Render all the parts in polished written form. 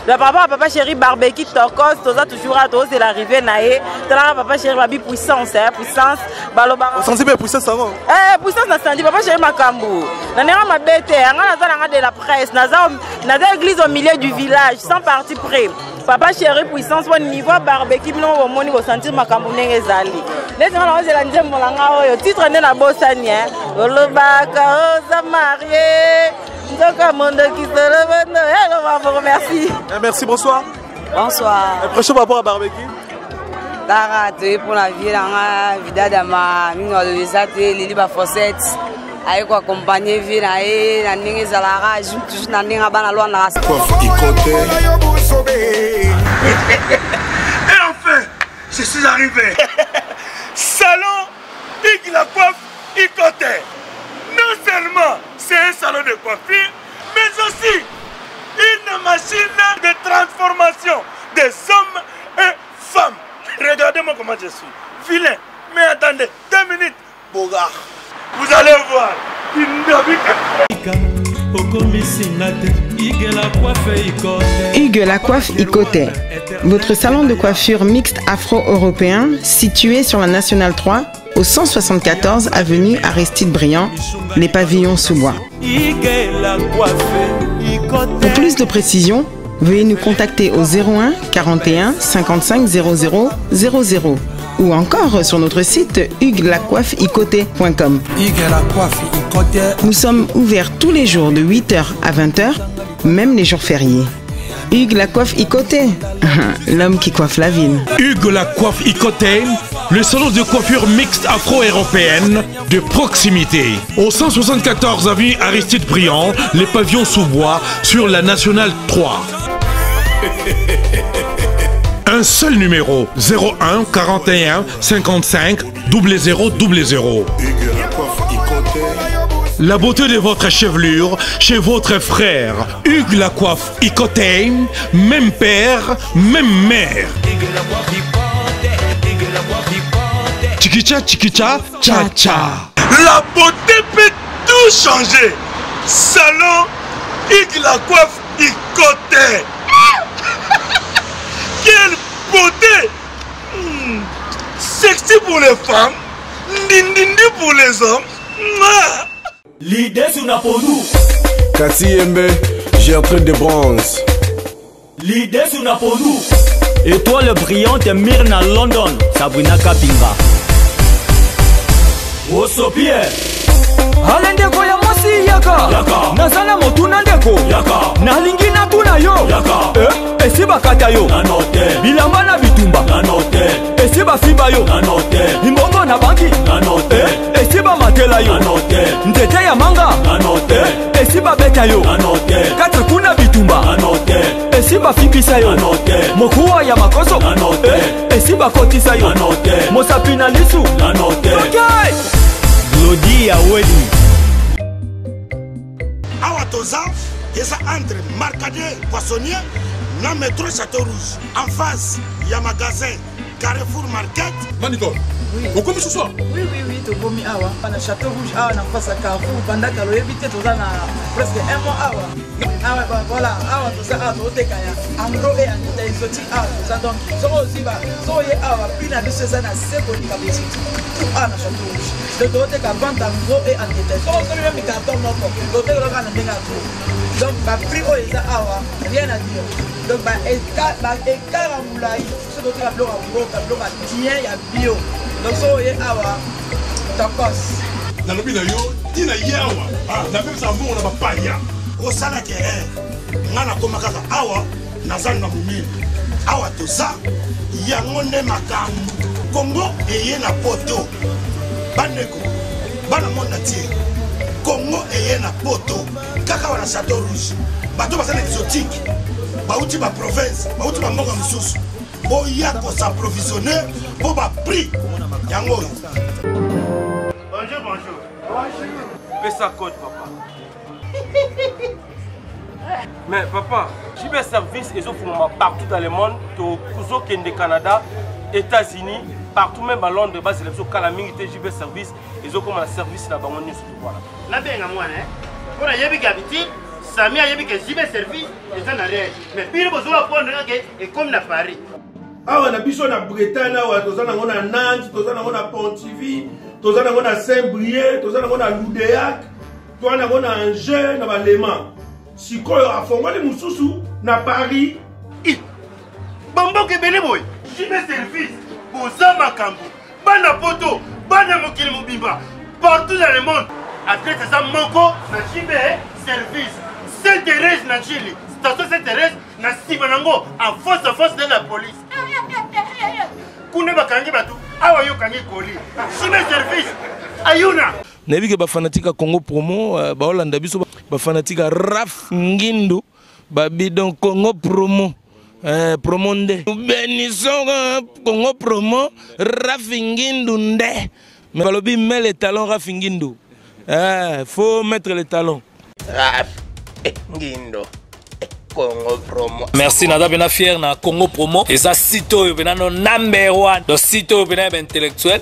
La papa, papa chéri barbecue tokos, toza toujours à tozela l'arrivée na ye. Talaka papa chéri babi puissance, hein, puissance. Baloba. Osanzi pe puissance yango. Eh, puissance na sandi papa chéri makambo. Na ndenge mabe te, nga naza nanga de la presse, naza naza église au milieu du village sans parti pris. Papa chéri puissance bon niveau barbecue bino bomoni bo sentir makambo ndenge ezali. Neti nga naozela nzembo na nga oyo titre nde nabosani hein. Olobaka oza marie. Nzoka mondoki solo bondo. Hello maman, merci. Eh, merci, bonsoir. Bonsoir. Eh, prochain par rapport à barbecue. Kaka toye mpo na vie na nga vidadama mingi alobi eza te lili bafossette aye koaccompagne vie na ye na ndenge ezalaka toujours na ndenge bana lwandaka. Et enfin, je suis arrivé. Salon Hugues la coiffe Ikote. Non seulement c'est un salon de coiffure, mais aussi une machine de transformation des hommes et femmes. Regardez-moi comment je suis. Vilain. Mais attendez, 2 minutes. Bogard. Vous allez voir. Hugues la coiffe Ikote, votre salon de coiffure mixte afro-européen situé sur la Nationale 3 au 174 avenue Aristide Briand, les pavillons sous bois. Pour plus de précisions, veuillez nous contacter au 01 41 55 00 00 ou encore sur notre site hugueslacoiffeikote.com. Nous sommes ouverts tous les jours de 8h à 20h, même les jours fériés. Hugues la coiffe Ikote, l'homme qui coiffe la ville. Hugues la coiffe Ikote, le salon de coiffure mixte afro-européenne de proximité. Au 174 avenue Aristide Briand, les pavillons sous bois sur la Nationale 3. Un seul numéro 01 41 55 00 00. La beauté de votre chevelure chez votre frère Hugues la coiffe Ikote, même père, même mère. Chikicha chikicha cha cha. La beauté peut tout changer. Salon Hugues la coiffe Ikote. Quelle beauté! Sexy pour les femmes, ndindindi pour les hommes. Mouah. L'idée sur Napodou. Cathy Yembe, Gertrude de bronze. L'idée sur Napodou. Étoile brillante Myrna London, Sabrina Kapinga. Osopie. Ale ndeko ya mwasi yaka, naza na motuna ndeko, nalingi natuna yo, Eh, esi bakata yo bilamba na bitumba, esi bafiba yo mbongo na banki, Eh, esi bamatela yo nzete ya manga, Eh, esi babeta yo katre kuna bitumba, esi bafimbisa yo mokuwa ya makoso, Eh, esi bakotisa yo mosapi na lisu. Okay. Glodi ya Wedi. Awa toza eza entre Marcadier Poissonnier na métro Château Rouge, en face ya magasin Carrefour Market. Manicole, okomi ce soir? Oui, tokomi awa na Château Rouge, awa na face ya Carrefour. Bandaka loyebi te, toza na presque un mois awa. Awa voilà, awa toza, awa tozoteka ya en gros et en détail exotique. Awa toza, donc soki ozwi ba soki oye awa, prix na biso eza na se koleka ba exotique tout awa na Château Rouge. Donc tozoteka vente en gros et en détail. Soki osomi même carton moko, totekela kaka na ndenge ya gros. Donc baprix oyo eza awa, rien à dire. Donc baécart ya molai, soki toteka biloko ya mboka, biloko ya bien ya bio. Donc soki oye awa, tokos. Nalobi na yo, ntina ye awa napesaka mbongo na bapaya. Osalaki erreur. Nga nakoma kaka awa, naza na monene. Awa toza, yango nde makambo. Kongo eye na poto, bandeko bana monde entier. Kongo eye na poto kaka awa na Château Rouge. Bato baza na exotique, bauti baprovince, bauti bamboka mosusu, boya kos'approvisionner mpo baprix yango oyo. Bonjour, bonjour. Bonjour. Pesa code, papa. Mais papa, JB Service ezofungama partout dans le monde. Tozokende Canada, États-Unis, partout, même à Londres. Bazela biso kala mingi te. JB Service ezokoma na service na bango nyonso. Voilà. Nabenga mwana mpo nayebi ke habitude. Sami ayebi ke JB service eza na Rennes. Mais bino bozola prendre kaka ekomi na Paris. Awa na biso na Bretagne awa toza nango na Nantes, toza nango na Pontivy, toza nango na Saint-Brieuc, toza nango na Loudéac, toza nango na Angers na Balema. Sikoyo afongoli mosusu na Paris. Bamboka ebele boye. JB service boza makambo bana poto bana mokili mobimba partout dans le monde adresse eza moko na JB service Saint Thérèse na Chili station Saint Thérèse na nsima nango en face en face de la police kuna bakangi bato awa yo okangi koli JB service ayuna nayebi ke bafanatique ya congo promo euh, baolanda biso bafanatique ya raf ngindu babidon congo promo eh, promo nde benison euh, congo promo rafi ngindu nde mais balobi met le talon rafi ngindu eh, faut mettre le talon raf eh, ngindo eh, Congo promo. Merci naza pena fier na Congo promo. Eza site oyo pena no number one. Donc site oyo pena ya ba intellectuel.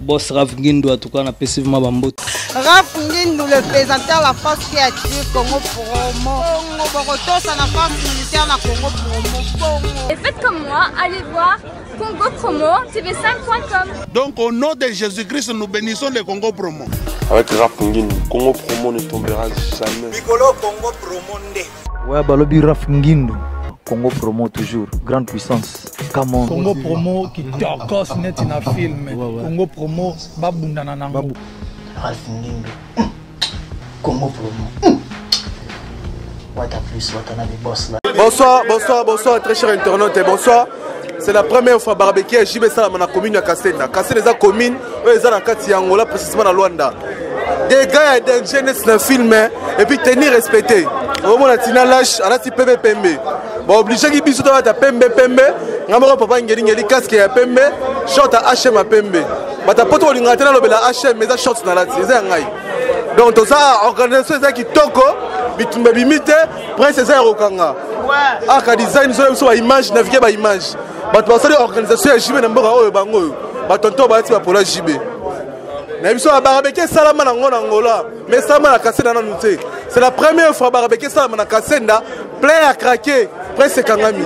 Boss Raf Ngindu en tout cas napesi vraiment bambote. Raf Ngindu le présentateur la force qui attire Congo promo. Bongo bokotosa na force militaire na Congo promo. Bongo. Et faites comme moi, allez voir Congo Promo TV5.com. Donc au nom de Jésus-Christ, nous bénissons le Congo Promo. Avec Raf Ngindu, Congo Promo ne tombera jamais. Mikolo Congo Promo nde. Ouais, balobi Raf Ngindu. Congo Promo toujours, grande puissance. Come on. Congo Promo kitokos neti na film. Ouais, ouais. Congo Promo babundana nango. Babu. Ralph Ngindu. Congo Promo. Wata plus, wata na boss là. Bonsoir, bonsoir, bonsoir, très cher internaute, bonsoir. C'est la première fois barbecue ya JB esalama na commune ya Kasenda. Kasenda eza commune oyo eza na kati ya Angola, précisément na Luanda. Dégâts ya danger neti na film et puis tenir respecté. Omona Tina Lash alati pembe pembe. Ba obligé biso tolata pembe pembe. Nga moko papa ngeli ngeli casque ya pembe, short ya HM ya pembe. Bata poto olingaka te nalobela HM eza short nalati, eza ya ngai. Donc toza organisation eza kitoko, bitumba ebimi te, prince eza ya kokanga. Aka design zola biso ba image, naviguer ba image. Bato basali organisation ya JB na mboka oyo bango oyo. Bato nto balati ba polo ya JB. Na biso ba barbecue esalama na ngo na Angola, mais esalama na Kasenda nanu te. C'est la première fois barbecue esalama na Kasenda, plein à craquer, presse ekangami.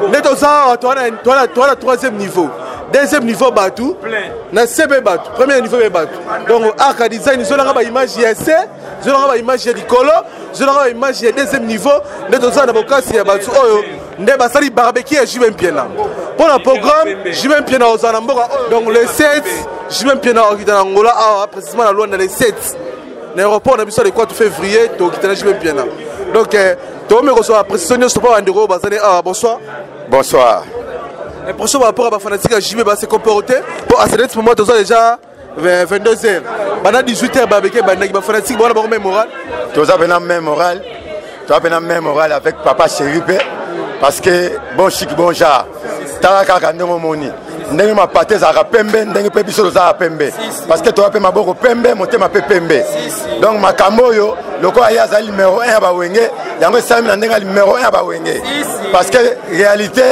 Nde toza awa toa na troisième niveau. Deuxième niveau bato, na se mpe bato, premier niveau mpe bato. Donc arc design ezolanga ba image ya se, ezolanga ba image ya likolo, ezolanga ba image ya deuxième niveau, nde toza na bokasi ya bato oyo nde basali barbecue ya JB Mpiana. Mpo na programme JB Mpiana ozala na mboka oyo. Donc le 7 JB Mpiana okita na Angola awa précisément na Luanda le 7 na aéroport na biso le 4 février tokita na JB Mpiana. Donc eh, tokomi kozwa précision nyonso mpo bandeko oyo bazali awa. Bonsoir. Bonsoir. Impression par rapport à bafanatique ya JB base comporté mpo à ce moment toza déjà 22 heures banda 18 heures babeke bandaki bafanatique bona bango même moral. Toza mpena même moral, toza mpena même moral avec papa chéri mpe parce que bon chic bon genre tala kaka ndenge omoni ndenge mapate ezalaka pembe ndenge mpe biso tozalaka pembe parce que toza mpe maboko pembe motema mpe pembe donc makambo oyo lokola ye azali numero 1 ya bawenge yango esalemi na ndenge ya numero 1 ya bawenge parce que réalité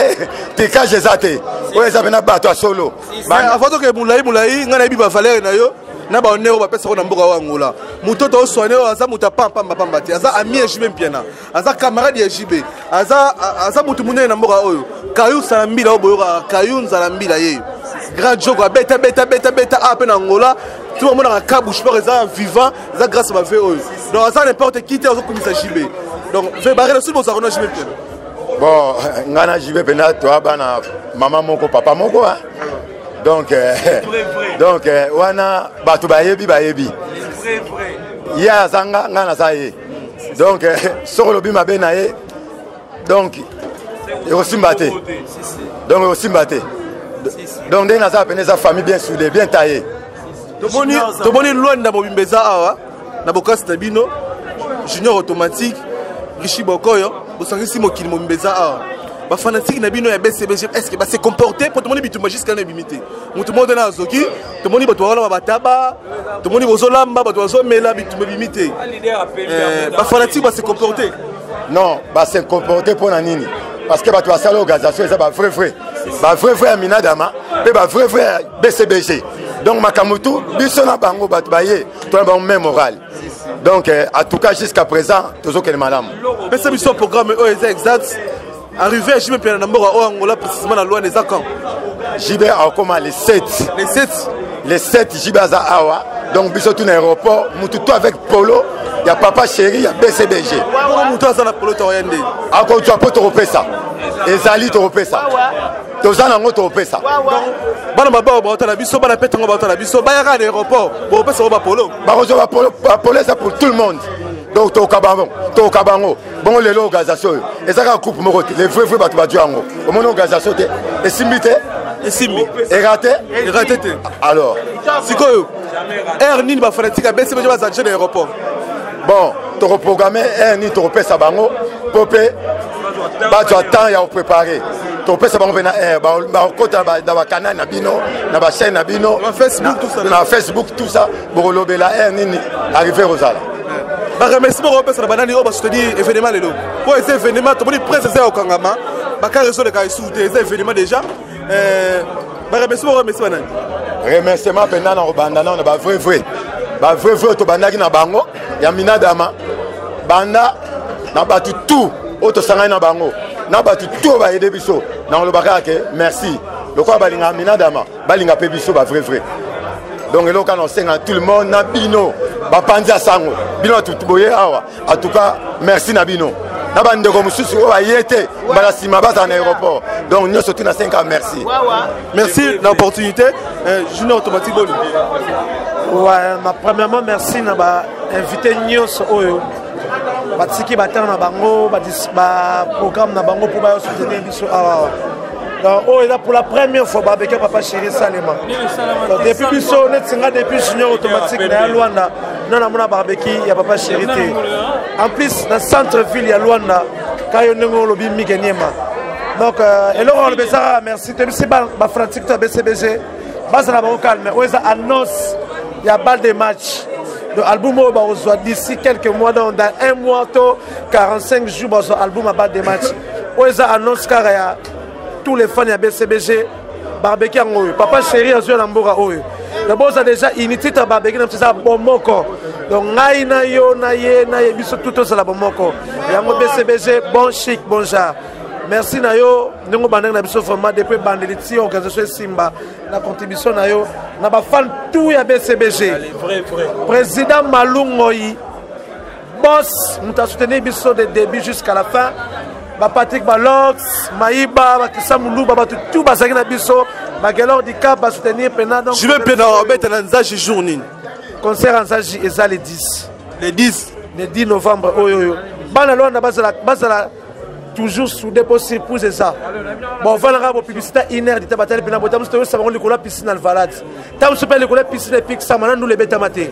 tricage eza te oyo eza mpena bato ya solo. Avant toke molai molai, ngai nayebi bavalere na yo na bahonneur oyo bapesaka na mboka oyo Angola. Moto oyo tosoigne oyo aza moto ya pampamba pamba te, aza ami ya JB Mpiana, aza camarade ya JB, aza moto monene na mboka oyo. Kayu Nzala Mbila oyo boyokaka, Kayu Nzala Mbila ye grand joko abeta beta beta beta awa mpe na Angola ti bamonaka kabu sport eza vivant, eza grâce ba ve oyo. Donc aza n'importe qui te azokumisa JB. Donc ve barelation bozalaka na JB Mpiana. Bon, ngai na JB mpenza toya bana mama moko papa moko hein? Donc donc wana bato bayebi bayebi ye aza nga ngai naza ye donc soki olobi mabe na ye donc ekosimba te, donc ekosimba te. Donc ndenge naza pene eza famille bien soudée, bien taillée. Tomoni Lwanda mobimba eza awa na bokasi na bino, Junior Automatique, Richi Bokoyo, bosangisi mokili mobimba eza awa. Bafanatike na bino ya BCBG est ce que base comporte mpo tomoni bitumba jusqu'à na ebimi te, moto moko te na azoki, tomoni bato bakolamba bataba, tomoni bozolamba, bato bazomela, bitumba ebimi te, bafanatike base comporte? Non, base comporte mpo na nini? Parce que bato basala organisation eza bavrai vrai, bavrai vrai ya Minadama mpe bavrai vrai ya BCBG. Donc makambo tout biso na bango bato baye to na bango même moral. Donc euh, en tout cas jusqu'à présent tozokende malamu. Pesa biso programme oyo eza exact. Arrivé ya JB Mpiana na mboka oyo Angola précisément na Luanda eza quand? JB akoma le 7. Le 7. Le 7 JB aza awa. Donc biso tout na aéroport mutu tout avec polo ya papa chéri ya BCBG. Bongo mutu aza na polo toya nde. Akozwa po tokopesa. Ezali tokopesa. Toza nango tokopesa. Bana mabao baotala biso bana pete ngo baotala biso bayaka na aéroport bokopesa bango bapolo. Bakozwa bapolo bapolo eza pour tout le monde. Donc tokaba bango tokaba bango bongo lelo organisation oyo eza kaka coupe moko te le vrai vrai bato bazwi yango omoni organisation te esimbi te esimbi erate erate te alors sikoyo heure nini bafanatique ya bcbg baza je na aéroport bon tokoprogramme heure nini tokopesa bango mpo mpe bazwa temps ya koprépare tokopesa bango mpe na heure bakokota na bakanal na bino na bachaîne na bino na facebook tout ça bokolobela heure nini arrive kozala baremerciement okopesa na banani oyo basoutenir événement lelo mpo eza événement tomoni presse eza ya kokangama bakar ezoleka lisusu te eza événement déjà euh, baremerciement oremercie banani remerciement mpenza na kobanda nano na bavrai vrai bavrai vrai tobandaki na bango ya minadama banda na bato tout oyo tosangani na bango na bato tout oyo bayede biso na koloba kaka ke merci lokola balingaka minadama balinga mpe biso ba vrai vrai donc eloko kaka naosenga tout le monde na bino bapanzi ya sango bino bato boye awa en tout cas merci na bino na bandeko mosusu oyo baye te mbala nsima bazala na aéroport donc nyonso tu nasenga merci merci na opportunité euh, junior automatique boni ouais, ma premièrement merci na bainvité nyonso oyo batiki batanga na bango baprogramme na bango mpo bayo soutenir biso awa donc oyo eza pour la première fois babeka papa chéri esalema donc depuis biso neti nga depuis junior automatique na ya luanda na namona barbeki ya papa chéri te en plus na centre ville ya luanda kayo ndenge olobi mike niema donc euh, eloko olobi eza kaka merci toyebisi bafanatique to ya bcbg bazala bango calme oyo eza annonce ya balle de match donc album oyo bakozwa d'ici quelques mois donc dans un mois to 45 jours bazwa album ya balle de match oyo eza annonce kaka ya tous les fans ya bcbg barbeki yango oyo papa chéri azwi na mboka oyo donc boza déjà unité ta barbeki na biso eza bomoko donc ngai na yo na ye na ye biso tout tozala bomoko yango bcbg bon chic bon genre merci na yo ndenge obandaki na biso vraiment depuis ebandeli ti organisation esimba na contribution na yo na bafan tout ya bcbg président malungoi boss moto asoutenir biso de début jusqu'à la fin bapatrick balox mayiba bakisa muluba bato tout bazalaki na biso bagelor dicap basoutenir mpena donc je vais mpena obeta na nzaji jour nini concert ya nzaji eza le 10 le 10 le 10 novembre oyo oyo bana lwanda bazala bazala toujours soudé mpo surprise eza bon valaka bo publicité une heure dita batali mpena bota mosu toyosa bango likolo ya piscine alvalade ntango mosusu mpe likolo ya piscine epikisama na ndula ebetama te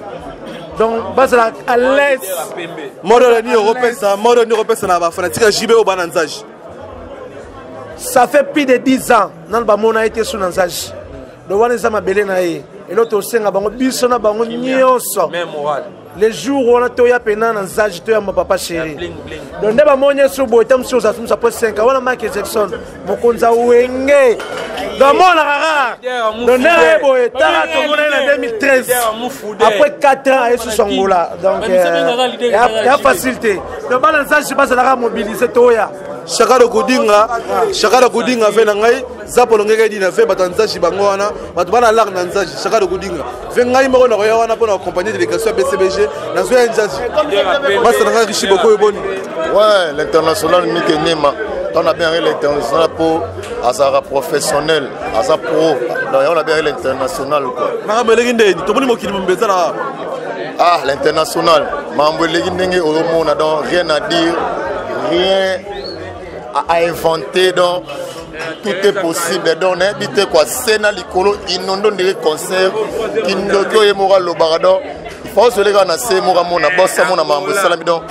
donc bazala à l'aise modele nini okopesa modele nini okopesa na bafanatique ya jb oyo bana nzaji ça fait plus de 10 ans nano bamona ye te su na nzaji donc wana eza mabele na ye eloko tosenga bango biso na bango nyonso le jour wana toya mpena na nzaji toyamba papa chéri donc nde bamoni yesu boye ta mosusu ozala mosu apres 5 wana mike jackson mokonzi ya wenge donc amonaka kaka donc ndenge ye boye tala tomona ye na 2013 après 4 ans aye susu angola donc euh, ya facile te donc bana nzaji bazalaka mobilise toya shakado kodinga shakado kodinga ve na ngai zapolo ngeke dina ve bato ya nzaji bango wana bato bana lar na nzaji shakado kodinga ve ngai moko nakoya wana mpo na accompagne délégation ya bcbg nazwa ya nzaji masa na ngai richi bokoyo boni ouais l'international mike niema ntango nabengaki l'international mpo azalaka professionnel aza pro donc yango nabengaki l'international quoi makambo eleki ndeni tomoni mokili mombe eza na ah l'international makambo eleki ndenge ozomona donc rien à dire rien à inventer donc tout est possible donc nayebi te kua se na likolo inondo ndenge concert kindoki oyo ye moko alobaka donc force oleka na se moko amona bosi amona makambo esalami donc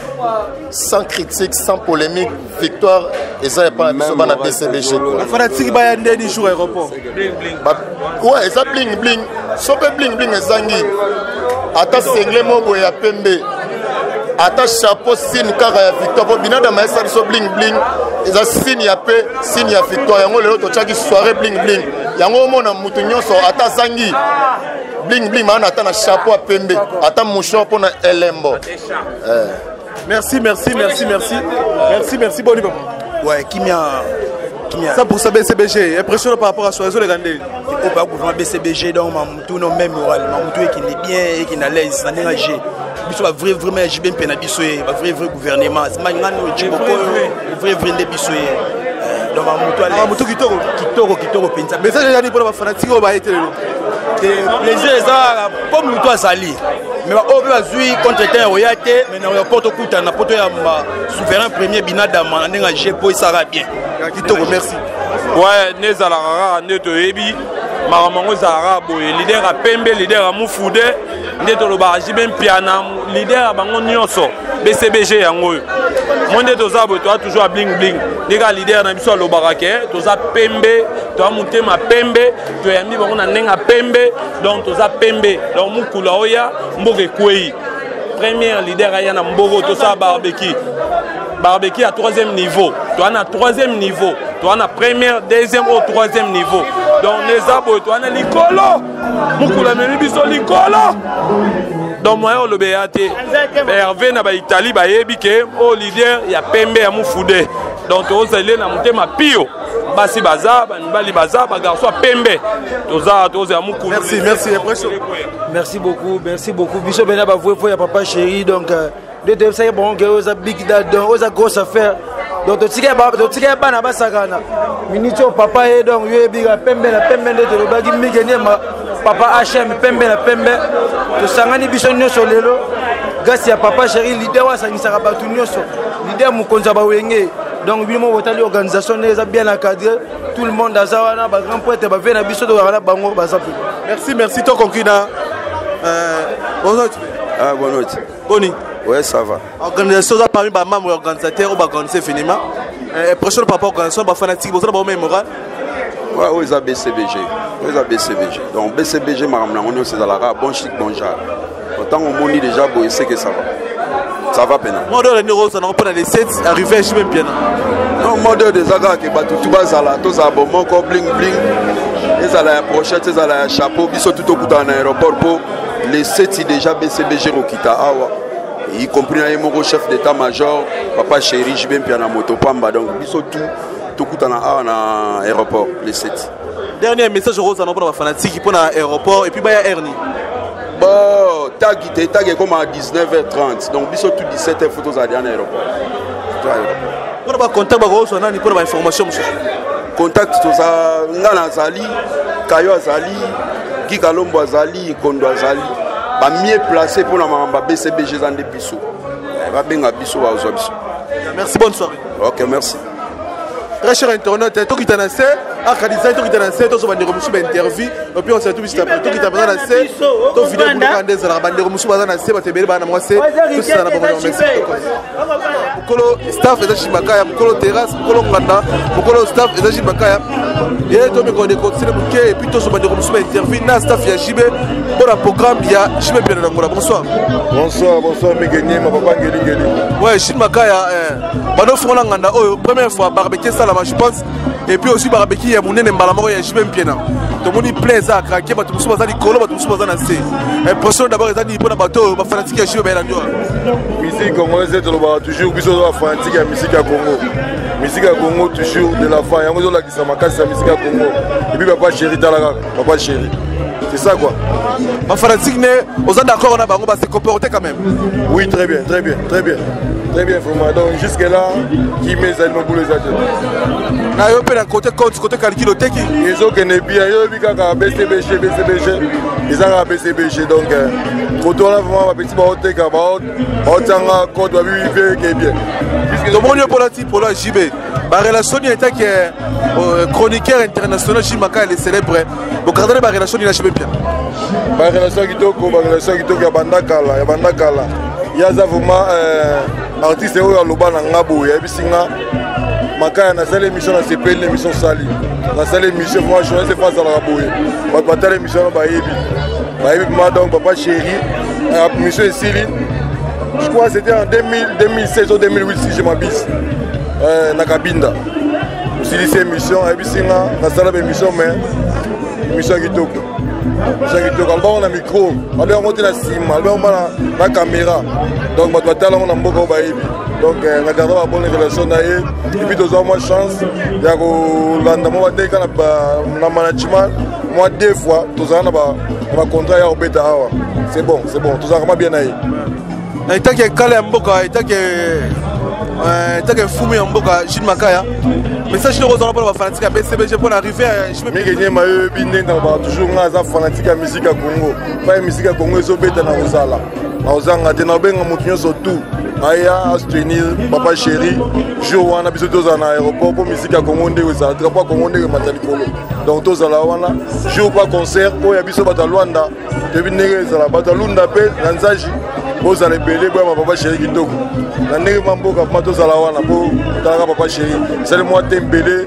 sans critique sans polémique victoire eza epai na biso bana bcbg bafanatiki baya ndeni jour aéroport ouais eza bling bling so mpe bling bling ezangi ata sengle moko boye ya pembe ata chapeau signe kaka ya victoire mpo binadama ayesa biso bling bling eza signe ya pe signe ya victoire yango lelo totyaki soirée bling bling yango omona motu nyonso ata azangi Bling bling maana ata na chapeau ya pembe, ata mouchoir mpo na elembo. Eh. Merci, merci, merci, merci. Merci, merci, boni papa. Ouais, kimia. Kimia. 100% BCBG, impressionnant par rapport à Soazo les Gandé. Au bas gouvernement BCBG donc mamutu no même moral, mamutu ekende bien ekende à l'aise na ndenge G. Biso ba vrai vraiment JB mpe na biso ye, ba vrai vrai gouvernement. Sima ngano jiboko vrai vrai nde biso ye. Donc mamutu à l'aise. Mamutu kitoko. Kitoko kitoko penza. Message ezali mpona ba fanatique oyo ba ete lelo. Plaisir eza po mutu azali. Mais ba oyo mpe bazwi contre temps ya koya te mais na aéroport tokutana na poto ya souverain premier binadama na ndenge ya G po esaka bien. Kitoko merci. Ouais, nde ezalaka kaka nde toyebi makambo yango ezalaka kaka boye leader ya pembe leader ya mufude nde tolobaka JB Mpiana leader ya bango nyonso BCBG yango oyo mo nde toza boye toza toujours ya bling bling nde kaka leader na biso alobaka ke toza pembe toza motema pembe toyambi bango na ndenge ya pembe donc toza pembe donc mukula oya mboka ekwei première leader aya na mboka tosala barbecue barbecue ya troisième niveau toza na troisième niveau toza na première deuxième au troisième niveau donc neza boye toza na likolo mokolo amemi biso likolo donc moyen oloba eya te herve na baitalie bayebi ke oyo leader ya pembe ya mofude donc tozali na motema pio basi baza bamibali baza bagarso ya pembe toza tozela mokulu merci merci merci beaucoup merci beaucoup biso bena bavue ya papa chéri donc euh, nde toyebisaki bango ke oyo eza big dad donc oyo eza grosse affaire donc totikaki bana basakana miniti oyo papa ye donc yo yebika pembe na pembe nde tolobaki mike niema papa hm pembe na pembe tosangani biso nyonso lelo grâce ya papa chéri leader oyo asangisaka bato nyonso leader mokonzi ya bawenge donc bino moko botali organisation nde eza bien encadré tout le monde aza wana bagrand prêtre bavie na biso tozalaka na bango baza mpe merci merci to conclure na euh, bonne ah, bonne noite boni ouais ça va organisation oza parmi bamembre ya organisateur oyo baorganise événement impression papa organisation bafanatique boza na bango meme moral ouais oyo eza bcbg oyo eza bcbg donc bcbg makambo nango nyonso ezalaka bon chic bon genre ntango omoni déjà boye seke ça va ça va pena mot d'ordre nde okozala nango mpona le 7 arrivé ya jb mpiana non mot d'ordre eza kaka ke bato tu bazala tozala bomoko bling bling ezala ya prochette ezala ya chapeau biso tu tokutana na aéroport mpo le 7 déjà bcbg kokita awa y compris na ye moko chef d'état major papa chéri jb mpiana moto pamba donc biso tout tokutana awa na aéroport le 7 dernier message okozala mpona bafanatiki mpona aéroport et puis baya air nini bon tagi te tagi ekoma 19h30 donc biso tout 17h fo tozala deja na aéroport mpona bacontact bakozwa nani mpona bainformation mosusu contact toza nga nazali kayo azali Guy Kalombo azali, Nkondo azali. Ba mieux placé pour la makambo BCBG eza nde biso. Eh, babenga biso bazwa biso. Merci, bonne soirée. Ok, merci. Très cher internaute, tokita na se, akadisa tokita na se, tozo bandeko mosusu ba interview, et puis on se retrouve juste après. Tokita mpenza na se, to video kuluka nde ezalaka bandeko mosusu baza na se, bato ebele baa na mwa se, tosala na bango merci. Mokolo staff eza Shibakaya, mokolo terrasse, mokolo nganda, mokolo staff eza Shibakaya. Ye tomeka dekotisele moke et puis tozwa bandeko mosusu ba interview na staff ya JB mpo na programme ya JB Mpiana na Angola. Bonsoir. Bonsoir, bonsoir Mike Nyema, papa Ngeli Ngeli. Ouais, Jules Makaya, eh, bando fongola nganda oyo première fois barbecue esalama je pense et puis aussi barbecue ya monene mbala moko ya JB Mpiana. Tomoni plein eza akrake bato mosusu baza likolo bato mosusu baza na se. Impression d'abord eza nini mpo na bato oyo bafanatike ya JB bayelandi wana? Musique congolaise tolobaka toujours biso toza bafanatike ya musique ya Congo. Musique ya Congo toujours de la fin yango ezolakisa makasi ya musique ya Congo. Et puis papa chéri tala kaka papa chéri. C'est ça quoi. Ba fanatique ne oza d'accord na bango ba se comporter quand même. Oui, très bien, très bien, très bien. Très bien vraiment. Donc jusque là, qui met ezali mobulu eza te. Na yo mpe na côté compte, côté calcul oteki. Ezokende bien, yo oyebi kaka BCBG, BCBG, eza kaka BCBG donc euh, côté wana vraiment ba petit baoteka baotianga code babibi mpe eke bien. Tomoni yo mpona ti polo ya JB. Ba relation ni etaki euh, chroniqueur international Gilles Makaya le célèbre. Bokardane ba relation ni na JB bien. Ba relation kitoko, ba relation kitoko ya banda kala, ya banda kala. Ye aza vraiment euh, artiste oyo aloba na nga boye, ayebisi nga Makaya nasali émission nasepeli na émission osali. Nasali émission vraiment journaliste fo azalaka boye. Bato batala émission wana bayebi. Bayebi vraiment donc papa chéri, euh, émission esili. Je crois c'était en 2000, 2016 ou 2008 si je m'abuse. Euh, na Kabinda. Osilisi émission, ayebisi nga nasala ba émission mais émission ya kitoko. Émission kitoko aloba ngo na micro, aloba yango te na nsima, aloba yango na caméra. Donc bato batala yango na mboka oyo bayebi. Donc euh, na garda ba bonne relation na ye et puis tozwa mwa chance ya kolanda mwa bandeka na, na management mwa deux fois tozala na bacontrat ya kobeta awa. C'est bon, c'est bon, tozalaka mwa bien na ye. Na etake kala ya mboka, etake euh, etake mfumu ya mboka Jules Makaya, message noko ozala mpona bafanatique ya BCBG mpona arrivé ya Mike Nyema. Oyebi ndenge nalobaka toujours, nga aza fanatique ya musique ya Congo. Pai musique ya Congo ezobeta na kozala nakozanga te, nakobenga moto nyonso tout aya asoutenir papa chéri jour wana. Biso tozala na aéroport mpo musique ya Congo ndenge ezala, drapeau ya Congo ndenge emata likolo. Donc tozala wana jour pa concert oyo ya biso bato ya Lwanda. Toyebi ndenge ezala, bato ya Lunda mpe na Nzaji bozala ebele, boyama papa chéri kitoko na ndenge ma mboka ma. Tozala wana mpo talaka papa chéri esali mwa te mbele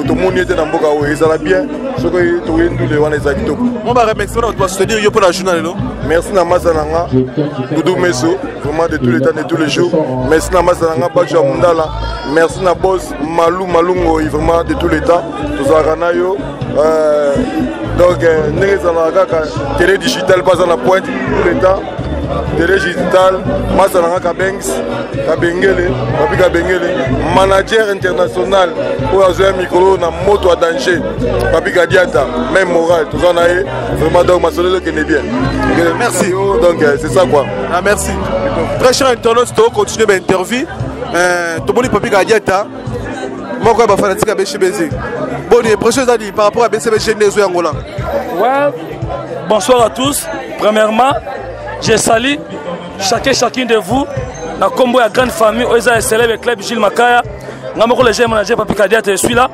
tomoni ete na mboka oyo ezala bien. Soki toye ndule wana eza kitoko. Mo baremerciement na bato basoutenir yo mpo na journal lelo. Merci na masa na nga Dudu Meso, vraiment de tous les temps, de tous les jours. Merci na masa na nga Bajo ya Mundala. Merci na boss Malu Malungoi, vraiment de tous les temps tozalaka na yo. Euh, donc euh, ndenge ezalaka kaka, télé digital mpe aza na pointe tout le temps, télé digital. Masa na nga Kabengs Kabengele, Papi Kabengele, manager international oyo azwa mikolo na moto ya danger, Papi Kadiata, même moral toza na ye vraiment. Donc masolo ezokende bien. Merci. Donc euh, c'est ça quoi. Ah, merci très cher internaute. Tocontinue bainterview. Tomoni Papi Kadiata, moko ya bafanatique ya BCBG. Boni impression ezali par rapport à BCBG nde ezo yango la? Ouais, bonsoir à tous. Premièrement, je salue chacun, chacune de vous na kombo ya grande famille oyo eza célèbre club Gilles Makaya. Nga moko le jeune manager Papi Kadiata, je suis là.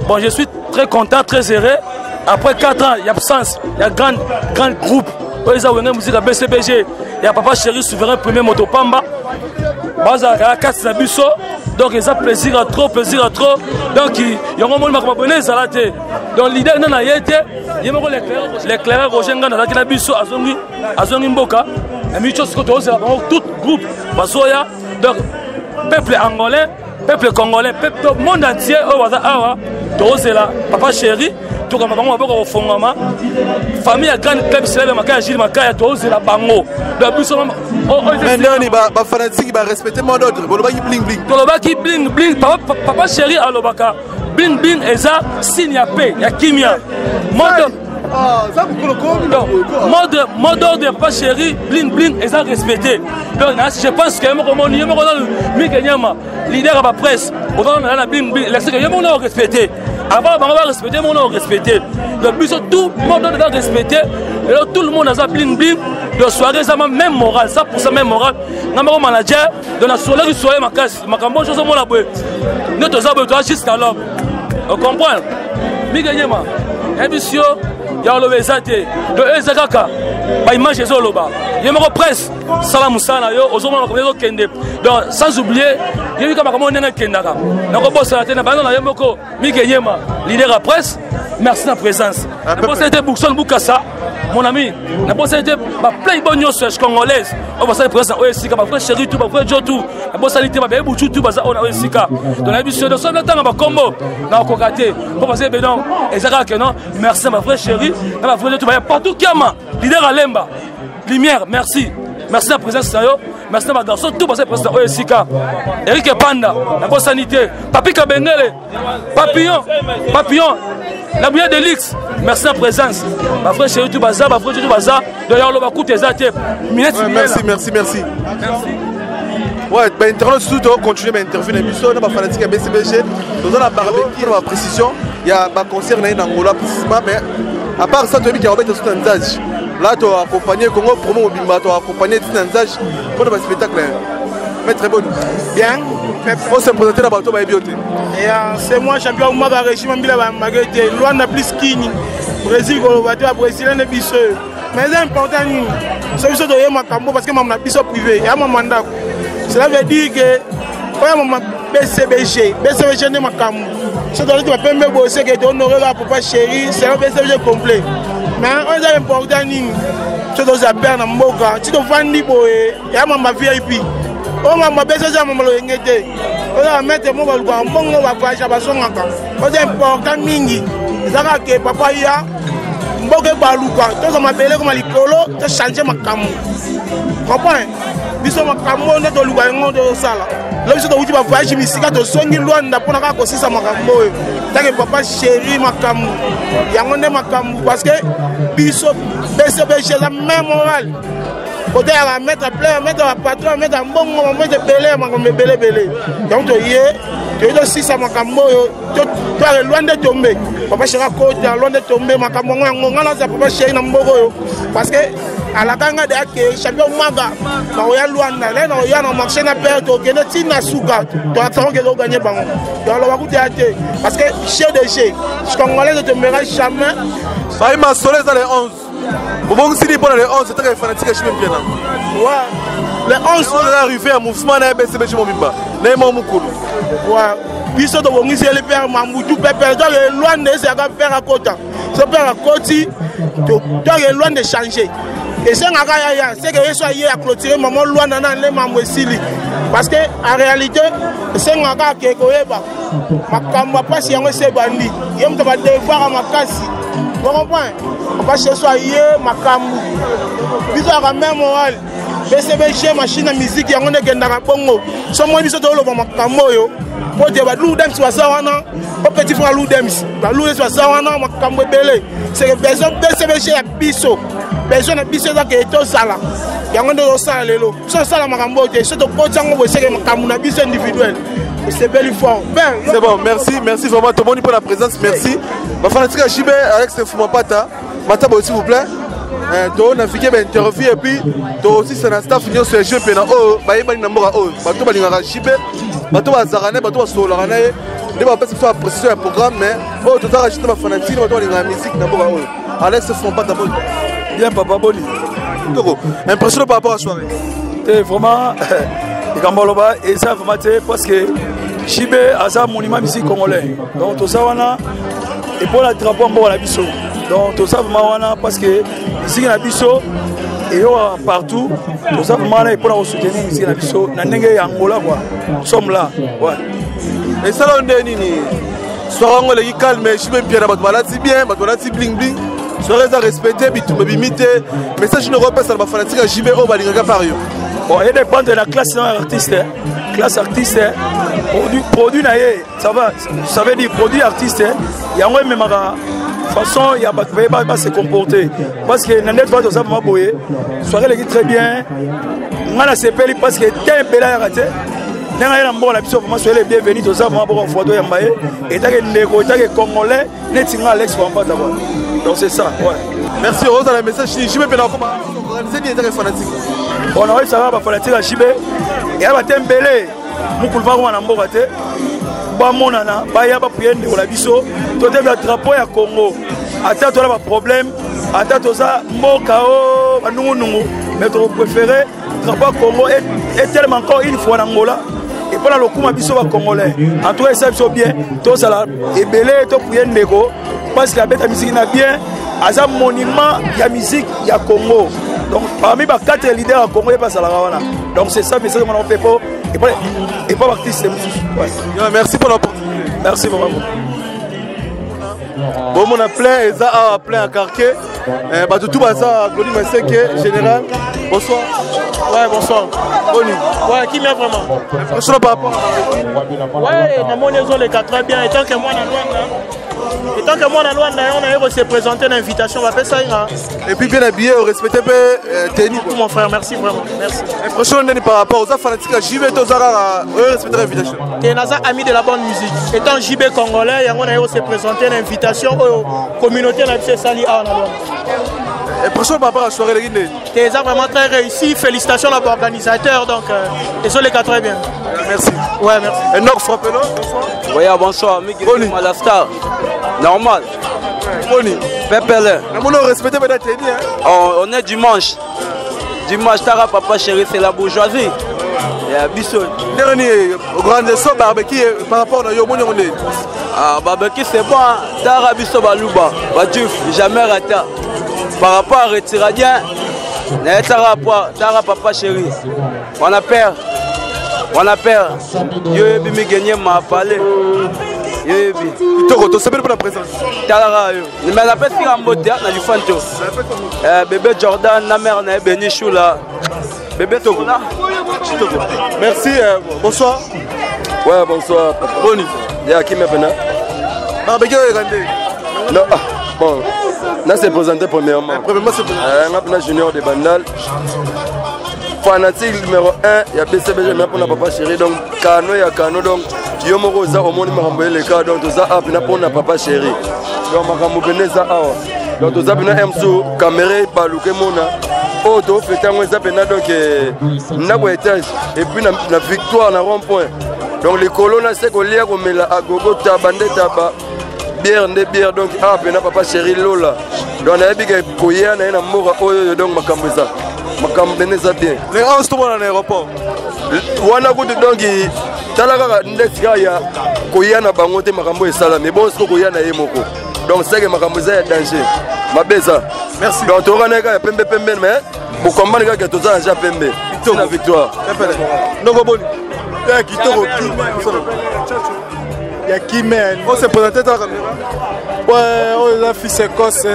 Bon, je suis très content, très heureux. Après 4 ans d'absence, il y a grand, grand groupe oyo eza Wenge Musique ya BCBG ya papa chéri souverain premier moto pamba bazalaka kati na biso. Donc eza plaisir à trop, plaisir à trop. Donc yango omoni makambo bone ezala te. Donc leader nde na ye te, ye moko l'éclaireur Roger Nganda azalaki na biso, azongi, azongi mboka na miso. Sikoyo tozela bango tout groupe bazoya. Donc peuple angolais, peuple congolais, peuple monde entier oyo baza awa, tozela papa chéri, tokamba bango maboko kofongwama. Famille ya grande club célèbre Makaya, Gilles Makaya, tozela bango. Donc biso ndeni bafanatike barespecte mot d'ordre, bolobaki bling bling. Tolobaki bling bling. Papa, papa chéri alobaka bling bling eza signe ya paix, ya kimia. Mot d'ordre ya papa chéri bling bling eza respecté. Donc je pense que ye moko moni, ye moko nanu Mike Nyama, leader ya bapresse, ozana na bling bling elakisaka ye moko na orespecte. Avant bango barespecte, moko na orespecte. Donc biso tout mot d'ordre eza respecté lelo, tout le monde aza bling bling. Donc soirée eza même moral, 100 même moral. Nga moko manager, donc nasolaki soirée makasi. Makambo oyo ozomona boye nde toza boye, toza jusqu'à l'homme, ocomprendre. Mike Nyema yebisi yo ya koloba eza te. Donc eza kaka baimage ezoloba. Ye moko presse, sala mosala na yo, ozomona makambo ezokende. Donc sans oublier, yebi kaka makambo ndenge ekendaka, nakobosana te na banda na ye moko Mike Nyema, leader ya presse. Merci na présence. Nabosani te Boukson Bukasa, mon ami. Nabosani te baplayboy nyonso ya congolaise oyo basali présence na oyo esika, bavrai chéri tout, bavrai jo tout. Nabosani te babebi butu tout baza oyo na oyo esika. Donc nayebi biso donc soki natanga bakombo nakokoka te mpo baza ebe. Donc eza kaka ke non, merci na bavrai chéri na bavrai jo tout baya partout. Kiama, leader alemba lumière, merci, merci na présence na yo. Merci na bagarçon tout basali présence na oyo esika. Erik Epanda nabosani te, Papi Kabengele, Papillon, Papillon la bouillade de luxe, merci na présence. Bavrai chéri tout baza, bavrai tout baza. Donc ya oloba kutu eza te. Minette. Merci, merci, merci. Ouais, bah, internaute surtout, continuer ma interview na biso na bafanatique ya BCBG. Toza na barbecue na baprécision ya baconcert na ye na Angola précisément. Mais à part ça, toyebi ke akobeta so na Nzage là, toaccompagne Congo Promo mobimba, toaccompagne ntina Nzage mpona baspectacle. Maître Boni. Bien. Faut se présenter na bato bayebi yo te. C'est moi, champion Maka régime mbila bamagete Luanda plus Kini Brésil, koloba te babrésilien nde biso. Mais eza important nini so biso toye makambo parce que mama na biso privé ya mama ndako, cela veut dire que oya mama BCBG, BCBG nde makambo. So tozalaki bapembe boye seke tohonore kaka papa chéri, selo BCBG complet. Mais oyo eza important nini so tozala pere na mboka ti tovandi boye ya mama VIP oyo mama BCBG ya mama loyenge te. Oyo ya maître mo balukaka mbongo bavoyage bazongaka. Oyo eza important mingi eza kaka ke papa ya Mboka ebaluka, tozwa mabele koma likolo, tochange makambo. Comprends? Biso makambo oyo nde toluka yango tozosala. Lo biso towuti bavoyage misika tozongi Luanda mpona kaka kosisa makambo oyo. Tanke papa chéri makambo yango nde makambo parce que biso BCBG eza même moral. Kote ya ba maître plein, maître ba patron, maître mbongo, maître ebele, makambo ebele ebele. Donc toye toye tosisa makambo oyo toyake loi nde tombe papa chéri akota loi nde tombe makambo yango yango ngai naza papa chéri na mboka oyo parce que alaka ngai deya ke champion maga nakoya lwanda naye nakoya na marché na pere tokende ti na suka toatango ke toganye bango toloba kutu ya te parce que chef de jeu congolais ne tombera jamais. Bayi masolo eza le 11 bobongisi nini mpona le 11 etaka fanatique ya Chibe Mpiana? Ouais, le 11 eza arrivé ya mouvement na ye BCBG mobimba na ye moko mokolo. Ouais, biso tobongisi ele pere mambutu pepele toke lwanda ezalaka pere akota so pere akoti toke lwanda echange esengaka yaya seke ye so aye aclotire mama lwanda na nde mambo esili parce que en réalité esengaka ake koyeba makambo ya mpasi yango esi ebandi ye moto badevoir ya makasi ocomprend papa yesu aye makambo biso yaka meme moral BCBG machine ya musique yango nde ekendaka bongo so moi biso toloba makambo oyo po te baludems baza wana o petit frère ludems baludems baza wana makambo ebele seke besoin BCBG ya biso besoin na biso eza ke tozala yango nde tozosala lelo biso tosala makambo oyo te so tokoti yango boye seke makambo na biso individuel osepeli fort. C'est bon, merci, merci vraiment tomoni mpo na présence. Merci bafanatique ya JB Alex Fumapata Matabo, s'il vous plaît. To naviguer ba interview et puis to aussi c'est na staff nyonso ya JB na oyo bayebani na mboka oyo bato balingaka JB, bato bazalaka na ye, bato basololaka na ye nde bapesi biso baprécision ya programme. Mais oyo tozalaka juste bafanatique, bato balingaka musique na mboka oyo. Alex Fumapata, boni? Bien papa, boni? Kitoko. Impression par rapport à soirée? Te, vraiment likambo aloba eza vraiment te parce que JB aza monument musique congolais, donc toza wana epola drapeau ya mboka na biso. Donc toza vraiment wana parce que musique na biso eyokaka partout. Toza vraiment wana epona kosoutenir musique na biso na ndenge ya Angola quoi. Nous sommes là, ouais. Esala nde nini? Soirée yango eleki calme, JB Mpiana, bato balati bien, bato balati bling bling, soirée eza respecté, bitumba ebimi te. Message nini okopesa na bafanatique ya JB oyo balingaka par yo? Bon, edépendre na classe na artiste, classe artiste, produit na ye, ça va, ça veut dire produit artiste yango ememaka façon ya bato baye ba se comporter parce que na nde toa toza vraiment boye. Soirée eleki très bien, ngai nasepeli parce que te ebele ayaka te ndenge aye na mboka na biso. Vraiment soyez les bienvenus, toza vraiment boko fois toyamba ye etake ndeko etake congolais neti nga Alex Pampata quoi. Donc c'est ça, ouais. Merci. Ozala message nini JB mpe na okoma organise nini etake fanatique? Bon, nakoyebisaka bafanatique ya JB eya bate mbele mokulu bakoma na mboka te, bamonana baya bapuye ndeko na biso totebela drapeau ya Congo. Ata toza baproblème, ata toza mboka o banungunungu, mais tokopréféré drapeau ya Congo etelema encore une fois na Angola mpona lokuma biso bacongolais. En tout cas esa biso bien, tozala ebele topuye ndeko parce que abeta misiki na bien, aza monument ya musique ya Congo. Donc parmi ba quatre leaders ya Congo ye mpe azalaka wana. Donc c'est ça message mona mpe po epa baartiste mosusu. Ouais, merci pour l'opportunité. Merci vraiment. Bomona plein eza awa, plein ya quartier, bato tu baza. Glodi Maseke général, bonsoir. Ouais, bonsoir. Boni? Ouais, qui vient vraiment. Impression par rapport? Ouais, namoni ezoleka très bien. Étant que mwana Lwanda, étant que mwana Lwanda, on aye se présenter na invitation bapesa ye nga. Et puis bien habillé, respecté mpe tenue. Tout mon frère, merci vraiment, merci. Impression ndeni par rapport? Oza fanatique ya JB to oza kaka oyo respecter invitation? Te, naza ami de la bonne musique. Étant JB congolais, yango naye se présenter na invitation oyo communauté na biso esali awa na Lwanda. Impression par rapport à soirée eleki ndeni? Te, eza vraiment très réussi. Félicitations na baorganisateur, donc ezoleka très bien. Merci. Ouais, merci. Enoch Frappelo, bonsoir. Oui, bonsoir. Miguel la star. Normal. Boni? Pepele. Namoni respecté peut-être tenue, hein. Oh, on est dimanche. Dimanche, Tara papa chéri, c'est la bourgeoisie. Yeah, biso. Ndenge nini grande so barbecue par rapport na yo omoni yango ndeni? Ah, barbecue c'est bon, hein. Tara biso baluba, bajuif, jamais rata. Par rapport à retiradien, na tara tara papa chéri. On a peur. On a peur. Yo yebi mi gagner ma parler. Yoyebi. Kitoko, tosepeli mpo na présence. Talaka yo. Mais napesi nga mbote na lifanto. Eh, bébé Jordan na mère na ye Beni Shula. Bébé Tola. Kitoko. Merci, euh, bonsoir. Ouais, bonsoir. Papa. Boni. Ya qui maintenant Barbecue Kande. Non, ah, bon. Là, c'est présenté premièrement. Premièrement, c'est présenté. Euh, junior de Bandal. Fanatique numéro 1, il y a BCBG, mais pour la papa chéri. Donc, Kano, il y a Kano. Donc, yo moko oza omoni makambo eleka donc toza awa mpena mpona papa chéri donc makambo mpena eza awa donc toza mpena msu camera ebaluka emona oyo tofete yango eza mpena donc eh, ndako ya étage epuis na, na victoire na rond point donc likolo na se kolia komela agogo taba nde taba bière nde bière donc awa mpena papa chéri lola donc nayebi ke koya na ye na mboka oyo oyo donc makambo eza makambo mpena eza bien le 11 tomona na aéroport wana kutu donc tala kaka ndeti kaka ya koya na bango te makambo esalami ebongo siko koya na ye moko donc seke makambo eza ya danger mabe eza merci donc tokana ye kaka ya pembe pembe mais bokombani kaka toza na ja pembe na victoire noko boni kitoko ya kimen on se présente tala caméra ouais oyo eza fils écosse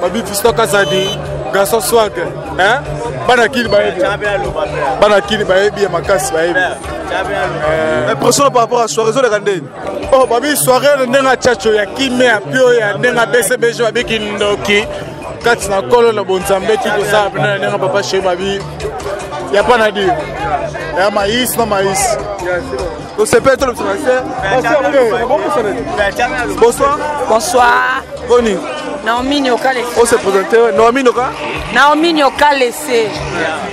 babi fiston kazadi garçon swag hein bana kili bayebi bana kili bayebi ya makasi bayebi impression par rapport à soirée ezoleka ndeni oh babi soirée na ndenge ya chacho ya kimia pio ya ndenge ya bcbg babi kindoki kati na nkolo na bonzambe ti kosala mpena na ndenge papa chéri babi ya pas na dire ya maïs na maïs tosepeli tolobisa bonsoir bonsoir boni Naomi Nyoka laissé. On s'est présenté. Naomi Nyoka Naomi Nyoka laissé.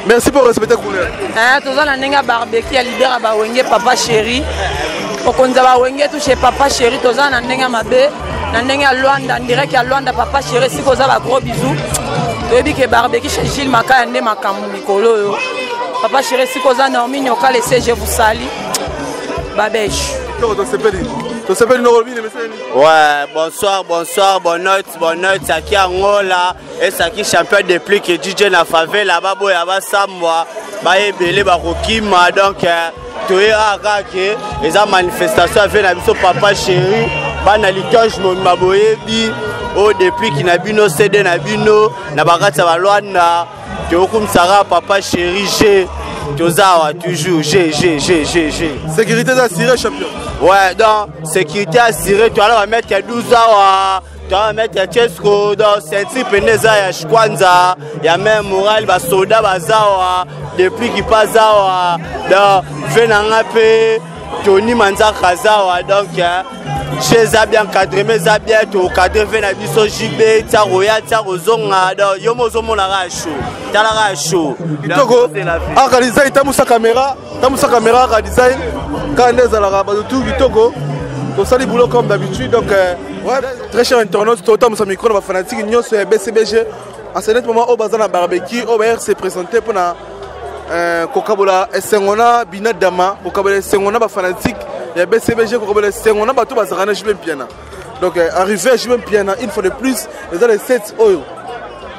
Merci pour respecter couleur. Hein, toza na ndenge barbecue ya libera ba wenge papa chéri. Okonza ba wenge tout chez papa chéri toza na ndenge mabe. Na ndenge ya Luanda, direct ya Luanda papa chéri siko oza ba gros bisous. Toyebi ke barbecue chez Gilles Makaya nde makambo mikolo oyo. Papa chéri siko oza Naomi Nyoka laissé, je vous salue. Babèche. Tosepeli. Tosepeli noko bine meseni. Ouais, bonsoir, bonsoir, bonne noite, bonne noite. Saki Angola, et Saki champion de plus que DJ na favela, baboya basambwa, bayebele bakokima donc euh, toye kaka ke eza manifestation ave na biso papa chéri bana litange mobimba boyebi oyo depuis na bino cd na bino na bakati ya balwanda tokokumisaka papa chéri g toza awa toujours g g g g g sécurité eza assuré champion ouais donc sécurité assuré toala bamètre ya 12 awa toala bamètre ya chesco donc ceinture pene eza ya shkwanza ya mare moral basoda baza awa depuis kipaza awa donc ve na nga mpe tony manzaka aza awa donc je eza bien cadre mais eza bien tokadre ve na biso jb tia koya tia kozonga donc yo mo ozomonaka ya chaud talaka ya chaud kitoko aka design tambusa caméra tambusa caméra aka design kaka nde ezalaka bato tout kitoko tosali boulot comme d'habitude donc euh, ouais, très cher internaute totambusa micro na bafanatique nyonso ya bcbg à ce net moment oyo baza na barbecue oyo bayere se présenter mpona euh, kokabola esengo na bina dama kokabola esengo na bafanatique ya bcbg kokabola esengo na bato bazalaka na jb mpiana donc euh, arrivé ya jb mpiana une fois de plus eza le 7 oyo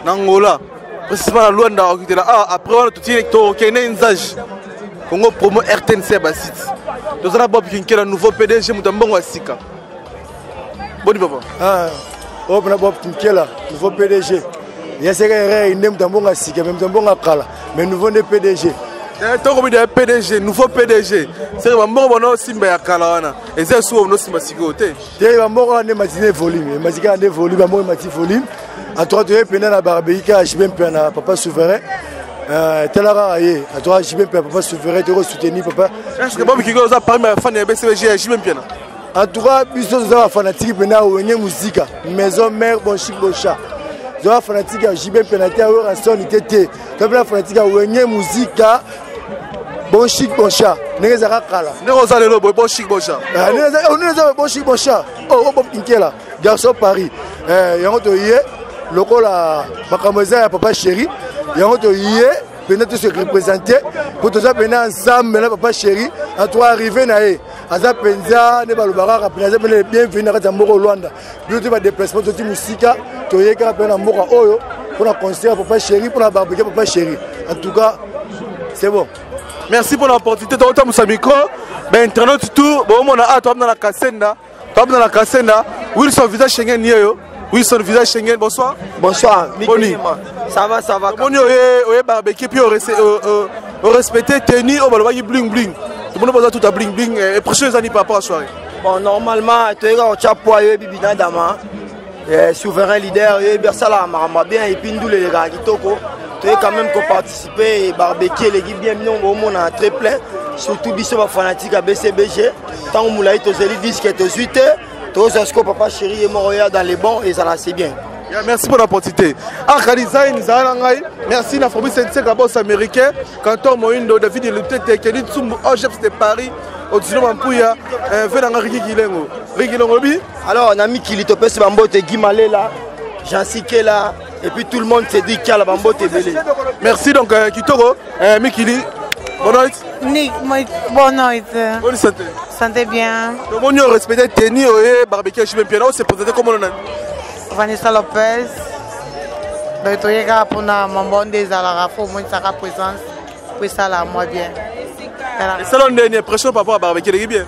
na angola précisément na luanda okitela awa ah, après wana tokende nzage congo promo rtnc ya basite toza na bob kinkela nouveau pdg moto ya mbongo ya sika boni papa ah, oyo mpena bob kinkela nouveau pdg yaseka erreur nde moto ya mbongo ya sika me moto ya mbongo ya kala mais nouveau nde pdg eh, tokomi deya pdg nouveau pdg seke bambongo bana osimba ya kala wana eza esuka bana osimba sikoyo te te bambongo wana nde mati nde volume emati kaka nde volume bambongo emati volume en tout cas toye mpena na barbei kaka jb mpe na papa souverain euh, tala kaka ye en tout cas jb mpe papa souverain toko soutenir papa est ce que bob kingo oza parmi bafani ya bcbg ya jb mpiana En tout cas, biso toza ba fanatique pena wenge musika maison mère bon chic bon chat. Toza fanatique ya JB pena te ya Werrason te te. Toza pena fanatique ya wenge musika bon chic bon chat. Ndenge ezalaka kala. Ndenge oza lelo boye bon chic bon chat. Ah, ndenge eza bon chic bon chat. Oh, oh Bob Kinkela, garçon Paris. Eh, yango toye lokola makambo eza ya papa chéri. Yango toye pena to se représenter po toza pena ensemble na papa chéri. En tout cas, arrivé na ye. aza mpenza nde balobaka kaka mpenza aza mpenza bienvenu na kati ya mboka Luanda biso te badeplacement toti mosika toye kaka mpenza na mboka oyo mpona concert papa chéri mpona barbecue papa chéri en tout cas c'est bon merci pour l'opportunité tokotambusa micro bainternaute tout boomona awa toamna na kasenda. Toabina na Kasenda, Wilson Visa Schengen yeyo. Wilson Visa Schengen, bonsoir. Bonsoir. Boni. Ça va, ça va. Boni oye oye barbecue puis au respecter tenue au balobaki bling bling. Tout le monde baza tout à bling bling et prochaines années par rapport à soirée. Bon, normalement, toyeka kotya poids oyebi binadama eh, souverain leader oyebi asalaka makambo bien et puis ndula elekaka kitoko toye quand même koparticiper barbecue eleki bien bino bomona très plein surtout biso bafanatique ya bcbg ntango molai tozeli diske tozwi te tozwa sikoyo papa chéri ye moko ya dans les bons ezala c'est bien. Yeah, merci pour l'opportunité. Arca Design, Zala Ngai. Merci na Fabrice Nseka, boss américain. Cantor Moindo, David Lutete, Kenny Tsumbu, Ojeps de Paris. Odilo Mampuya, Venanga Riki Kilengo. Riki Kilengo, bi. Alors, na mikili topesi bambote Guy Malela, Jean Sikela, et puis tout le monde se dit Kiala bambote ebele. Merci donc euh, Kitoko, euh, Mikili. Bonne nuit. Ni, bonne nuit. Bonne santé. Santé bien. Donc on y respecté tenue et barbecue chez Piano, c'est présenté comme on a. Vanessa Lopez. Donc toyeka mpona mambo nde ezalaka fo omonisaka présence po esala mwa bien. Esala ndeni impression par rapport à barbecue eleki bien.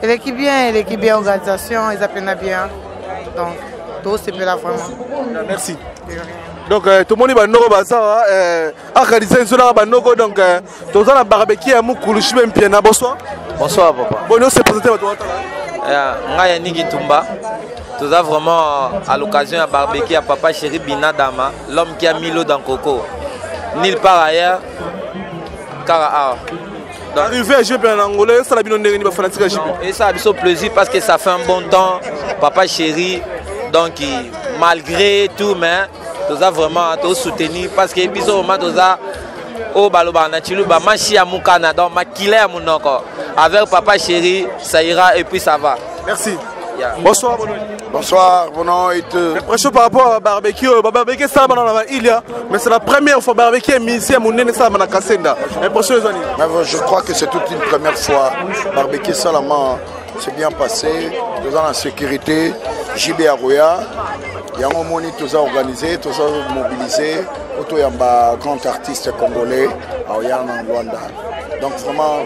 Eleki bien, eleki bien organisation eza mpena bien. Donc tosepela vraiment. Merci. Donc euh, tomoni banoko baza euh, akanisa nzolaka banoko donc euh, toza na barbecue ya mokulu shibe mpiana. Bonsoir. Bonsoir papa. Boni ose présente bato watala. Ngai ya Niki Ntumba, toza vraiment à l'occasion ya barbecue ya papa chéri Binadama, l'homme qui a mis l'eau dans coco. Nulle part ailleurs, kaka awa. Donc, arrivé à JP en Angola, ça la bino ndenge ni ba fanatique ya JP. Et ça a biso plaisir parce que ça fait un bon temps, papa chéri. Donc malgré tout mais toza vraiment to soutenir parce que biso vraiment toza oyo balobaka na tshiluba mashi ya mukana, donc makila ya munoko avec papa chéri, ça ira et puis ça va. Merci. Yeah. Bonsoir, bonne nuit. Bonsoir, bonne nuit. Impression par rapport à barbecue, bah, barbecue ça va il y a, mais c'est la première fois barbecue musicien munene ça na Kasenda. Impression les amis. Je crois que c'est toute une première fois barbecue salama c'est bien passé, nous en sécurité, JB Aroya, yango moni toza organisé, toza mobilisé, oto yamba grand artiste congolais aoya na Luanda. Donc vraiment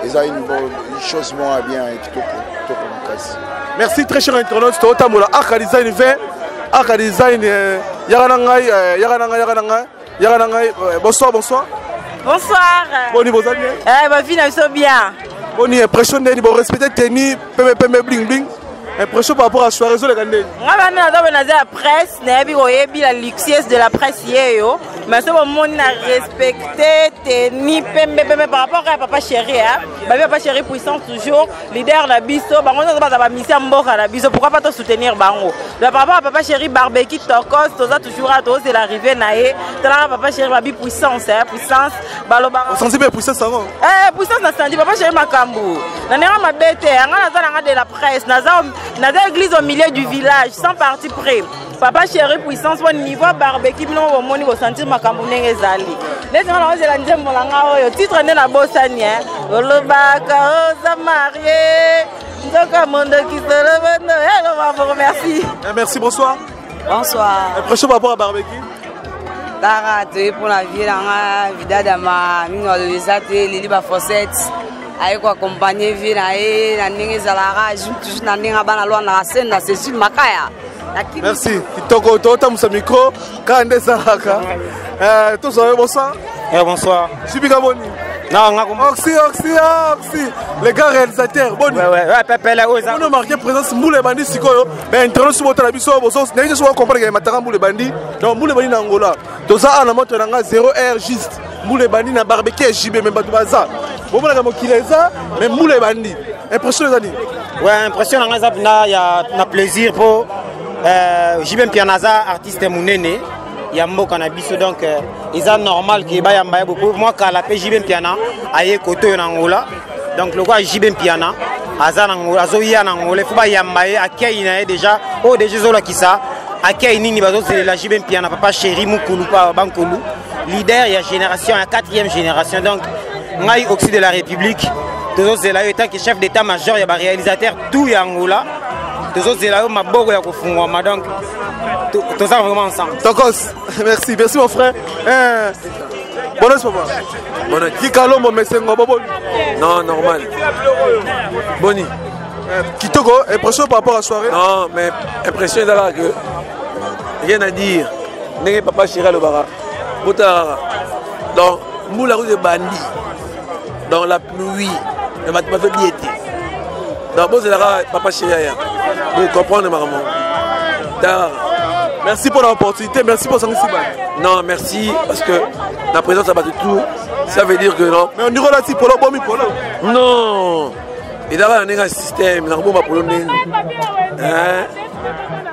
eza une bonne une chose moi bien et kitoko kitoko makasi. Merci très cher internaute, totambola Arca Design 20, Arca Design yaka na ngai, yaka na ngai, yaka na ngai, yaka na ngai. Bonsoir, bonsoir. Bonsoir. Boni boza bien? Eh, ba fille na biso bien. Boni impression ndeni bo respecter tenue pembe pembe bling bling. Impression par rapport à soirée ezoleka ndeni. Nga bana naza boye naza ya presse, nayebi koyebi la luxueuse de la presse yeyo. Mais soki bomoni na respecte tenue pembe pembe par rapport ya papa chéri, hein. Babi papa chéri puissance toujours, leader na biso, bango nyonso baza ba mission mboka na biso, pourquoi pas to soutenir bango. Donc par rapport à papa chéri barbecue tokos, toza toujours à toza l'arrivée na ye. Talaka papa chéri babi puissance, hein, puissance. Balobaka. Osanti pe puissance yango? Eh, puissance na sandi papa chéri makambo. Na ndenge mabe te, nga naza nanga de la presse, naza naza église au milieu du village sans parti pris. Papa chéri puissance po niveau barbecue bino bomoni bosentir makambo ndenge ezali. Neti nga nakozela nzembo na nga oyo titre nde nabosani, hein. Olobaka oza marie nzoka mondoki solobondo. Hello, bravo, merci. Eh, merci, bonsoir. Bonsoir. Impression par rapport à barbecue? Tara toye mpona vie na nga vidadama mingi alobi eza te leli bafossette aye koaccompagne vie na ye na ndenge ezalaka toujours na ndenge bana lwandaka senda Cécile Makaya. Merci. Kitoko totambusa micro kaka nde ezalaka. Tozwa yo bonsoir. Eh, bonsoir. Sibika boni? Non, nga Oxy, Oxy, Oxy. Les gars réalisateurs, boni. Ouais, ouais, ouais, pepele oyo eza. On marqué présence mbula ebandi sikoyo. Ben internaute sobo tala biso boso nayebi te soki comprendre ke matanga mbula ebandi. Donc mbula ebandi na Angola. Toza awa na moto na nga 0 heure juste. Mbula ebandi na barbecue ya JB mais bato baza. Bomonaka mokili eza mais mbula ebandi. Impression eza nini? Ouais, impression na nga eza mpenza ya na plaisir po JB Mpiana aza artiste monene ya mboka na biso, donc eza normal ke bayamba ye bopo mwa kala mpe JB Mpiana aye kote oyo na Angola. Donc lokola JB Mpiana aza na Angola, azoya na Angola, ifo bayamba ye, akei na ye déjà oyo déjà ezolakisa akei nini bazozelela JB Mpiana papa chéri mokulu pa bankulu leader ya génération ya 4e génération. Donc ngai Oxy de la République tozozela yo etant que chef d'état major ya baréalisateur tout ya Angola, tozozela yo maboko ya kofungwama, donc toza vraiment ensemble. Tokos, merci, merci mon frère. Bonne nuit papa. Bonne nuit. Kikalombo Mesengo boboni. Non, normal. Boni. Kitoko, impression par rapport à soirée? Non, mais impression ezalaka que rien à dire. Ndenge papa chéri alobaka, botala kaka. Donc mbula kutu ebandi. Donc la pluie, mais bato bazobi ete. Donc bozela kaka papa chéri aya. Bo comprendre makambo. Tala. Merci pour l'opportunité, merci pour Sangisi. Non, merci parce que la présence à bato tout, ça veut dire que non. Mais on dirait là, si polo, bomi polo. Non. Ezalaka na ndenge ya système, nakobomba polo ndenge. Hein?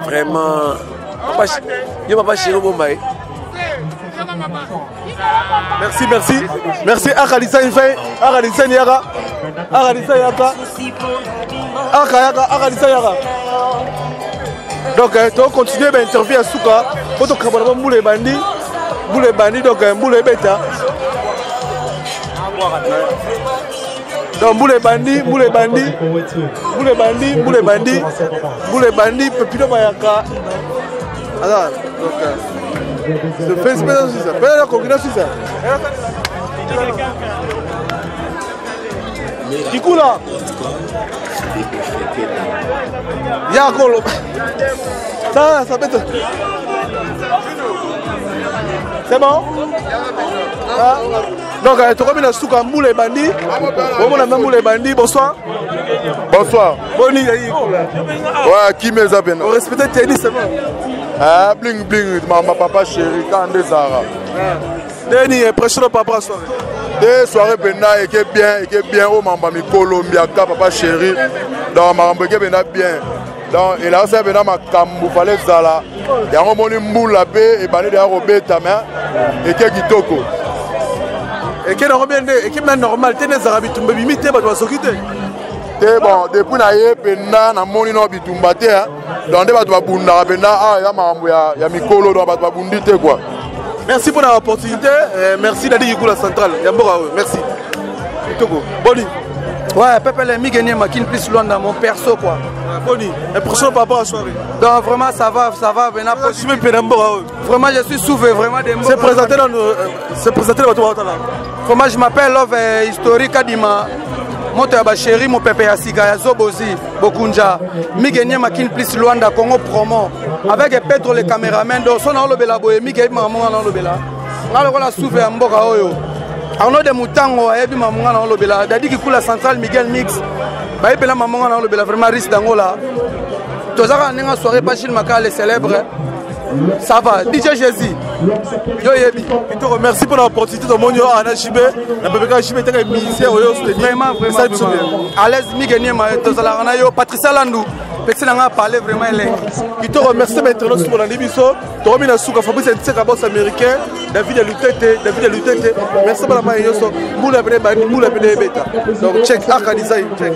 Vraiment. Papa, yo papa chéri obomba ye. Merci, merci. Merci Akalisa Ifei, Akalisa Yaka, Akalisa Yaka, Aka Yaka, Akalisa Yaka. Donc, tu vas continuer l'interview à Souka. Pour te créer mbula ebandi, mbula ebandi, donc mbula ebeta. Donc mbula ebandi, mbula ebandi, mbula ebandi, mbula ebandi, mbula ebandi, pepino bayaka. Alors, donc, c'est fait spécial sur ça. Pela la coquina sur ça. Kikula. Yakolo. Ça, ça peut être. C'est bon? Ah. Donc, tokomi na suka mbula ebandi. Bomona na mbula ebandi. Bonsoir. Bonsoir. Boni. Ouais, qui me zappe On respecte tennis, c'est bon. Ah, bling bling, mama papa chéri, quand des zara. Ndeni impression papa soirée. Te soirée penda eke bien, eke bien o mamba mikolo mbiaka papa chéri. Donc makambo eke penda bien. Donc elakisa penda makambo fallait zala. Yango moni mbula pe ebandi deya kobeta mais eke kitoko. Eke nango bien nde eke bien normal te nde ezalaka bitumba ebimi te bato basoki te. Te bon depuis na ye penda namoni no bitumba te hein. Donc nde bato babundaka mpenza awa eza makambo ya mikolo donc bato babundi te quoi. Merci pour l'opportunité. Merci Dadi Kikula Central. Yamboka, merci. Kitoko. Boni. Ouais, Pepe le Miguel Makin plus Luanda, mon perso quoi. Boni, impression par rapport à la soirée. Donc vraiment ça va, ça va. Vraiment je suis soufflé vraiment des C'est présenté dans nos, c'est présenté dans votre là. Vraiment je m'appelle Love Historique Adima. Moto ya basheri mopepe ya sika ya zobozi bokunja mige niema kin plus Luanda Congo promo avec Pedro le caméraman. Donc so naolobela boye mige ayebi makambo nga naolobela nga lokola souffle ya mboka oyo Arnaud de Mutango ayebi makambo nga naolobela Dadi Kikula Central Miguel Mix bayebela makambo nga naolobela vraiment risque d'Angola tozaka ndenge soirée Bachil Makale célèbre. Ça va, DJ Jésus. Yo yebi. Kitoko, merci pour l'opportunité de mon yo ana JB. Na bebeka JB teka musicien oyo soutenir. Vraiment, vraiment. Ça biso bien. À l'aise Miguel Niema tozala na yo Patricia Landou. Pesi na nga parler vraiment eleng. Kitoko, merci maintenant sur la biso. Tokomi na suka Fabrice Ntseka boss américain, David Lutete, David Lutete. Merci pour la main yoso. Moula bene bani, moula bene beta. Donc check Aka design check.